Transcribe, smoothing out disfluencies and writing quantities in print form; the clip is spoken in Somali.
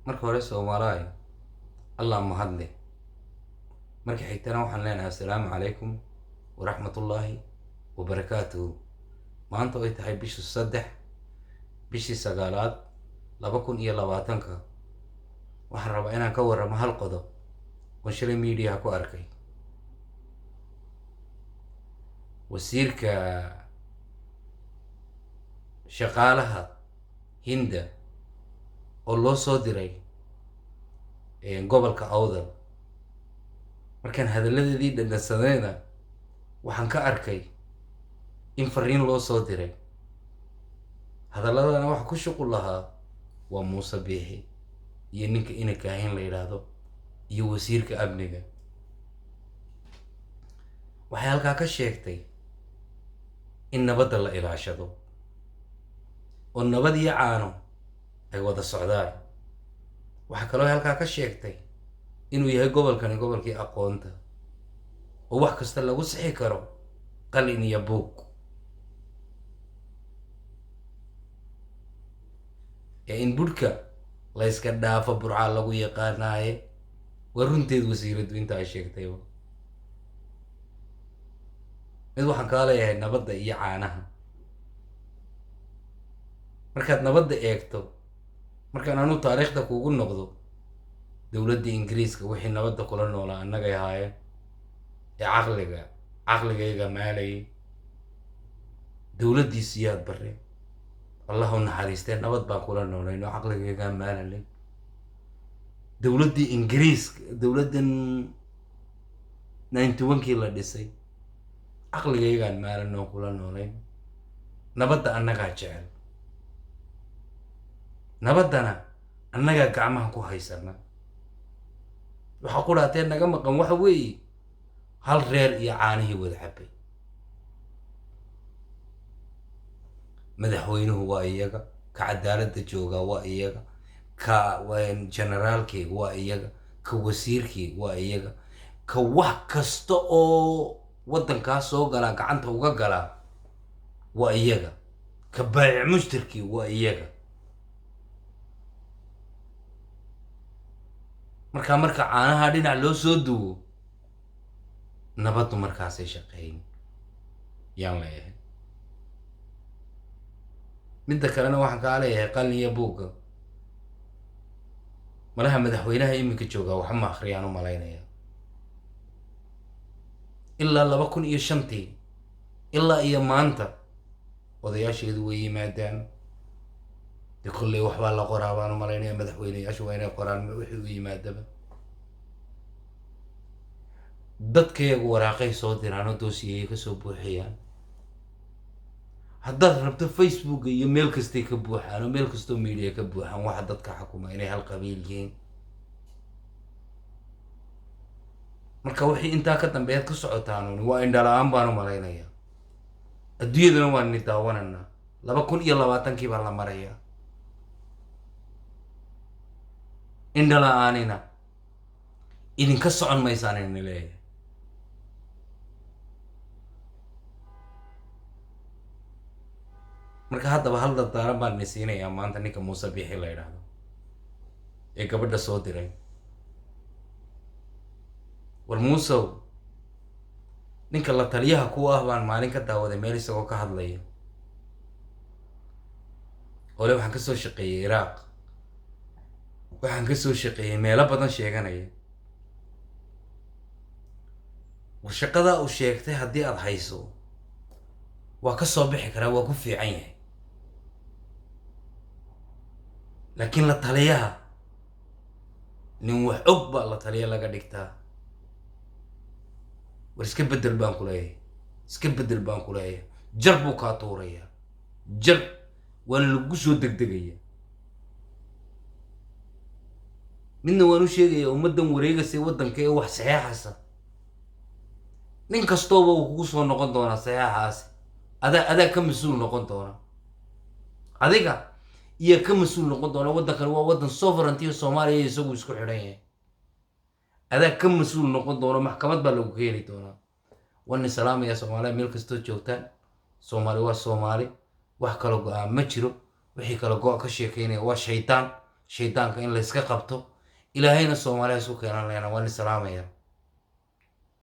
Marka hore Soomaalaay, Allah mahadle. Marka xigtana waxaan leenahay assalaamu calaykum waraxmatullaahi wabarakaatuhu. Maanta ay tahay bisha 3, bishii 9aad, 2020-ka, waxaan rabaa inaan ka warramo hal qodob oon shalay mediaha ku arkay. Wasiirka shaqaalaha Hinda oo loo soo diray gobolka Awdal, markaan hadalladeedii dhadhansadayna waxaan ka arkay in fariin loo soo diray. Hadalladana waxa ku shuqul lahaa waa Muuse Biixi iyo ninka Ina Kaahin la yidhaahdo iyo wasiirka amniga. Waxay halkaa ka sheegtay in nabadda la ilaashado oo nabad iyo caano ay wada socdaan. Waxaa kaloo halkaa ka sheegtay inuu yahay gobolkani gobolkii aqoonta oo wax kasta lagu sixi karo qalin iyo buug. Ee in budhka la yska dhaafo Burcaa lagu yaqaanaaye. Waa runteed wasiiraddu inta ay sheegtayba. Mid waxaan kaa leeyahay, nabadda iyo caanaha markaad nabadda eegto, markaan anuu taariikhda kugu noqdo, dowladda Ingiriiska wixii nabadda kula noolaa annagay ahaayeen ee caqligayga maalayay. Dowladdii Siyaad Barre, Allah u naxariistee, nabad baan kula noolayn oo caqligaygaa maalalay. Dowladdii Ingiriiska, dowladdan 91-kii la dhisay, caqligaygaan maalan oo kula noolayn. Nabadda annagaa jecel, nabaddana annagaa gacmaha ku haysana. Waxaa qudhaatee naga maqan waxa weeye hal reer iyo caanihii wada cabay. Madaxweynuhu waa iyaga, ka cadaaladda joogaa waa iyaga, ka generaalkii waa iyaga, ka wasiirkii waa iyaga, ka wax kasta oo waddankaa soo galaa gacanta uga galaa waa iyaga, ka baayic mushtarkii waa iyaga. Markaa marka caanaha dhinac loo soo duwo, nabaddu markaasay shaqeyn yaan leeyahay. Midda kalena waxaan kaa leeyahay qalin iyo buugga malaha madaxweynaha iminka joogaa waxa ma akhriyaan u malaynaya. Ilaa 2005-tii ilaa iyo maanta odayaasheedu way yimaadaan. Dee kolley waxbaa la qoraa baan u malaynaya, madaxweyneyaashu waa inay qoraan wixii u yimaadaba. Dadkayagu waraaqay soo diraan oo doosiyayay kasoo buuxiyaan. Haddaad rabto Facebooka iyo meel kastay ka buuxaan oo meel kastoo media ka buuxaan, waxa dadka xukuma inay hal qabiil yihiin. Marka wixii intaa ka dambeeyaad ku socotaan waa indhala-aan baan u malaynayaa. Adduunyaduna waan ni daawananaa. 2020-kii baa la marayaa. Indhala-aanina idinka socon maysaan ini leeyahay. Marka haddaba hal dardaaran baan ini siinayaa maanta ninka Muuse Biixi la yidhaahdo ee gabadha soo diray. War Muusow, ninka la taliyaha kuwa ah baan maalin ka daawaday meel isagoo ka hadlaya ole waxaan kasoo shaqeeyey Iraaq, waxaan kasoo shaqeeyey meelo badan sheeganaya. War shaqadaa uu sheegtay haddii aada hayso waa ka soo bixi karaa, waa ku fiican yahay. Laakiin la taliyaha nin wax og baa la taliya laga dhigtaa. War iska bedel baan ku leeyahay, iska bedel baan ku leeyahay. Jar buu kaa tuurayaa, jar waana lagu soo degdegaya. Midna waan u sheegayaa ummaddan wareegaysa waddanka ee wax saxeexaysa, nin kastooba uu kugu soo noqon doonaa saxeexaasi. Adaa ka mas-uul noqon doona, adiga iyo ka mas-uul noqon doona. Waddankani waa waddan sovereignty Soomaaliya isagu isku xidhan yahay. Adaa ka mas-uul noqon doono, maxkamad baa lagu keeni doonaa. Waan salaamaya Soomaaliya meel kastoo joogtaan. Soomaali waa Soomaali, wax kala go-aan ma jiro. Wixii kala go- ka sheekeynaya waa shaydaan. Shaydaanka in layska qabto, Ilaahayna Soomaaliya isku keenan lehna. Waan salaamaya.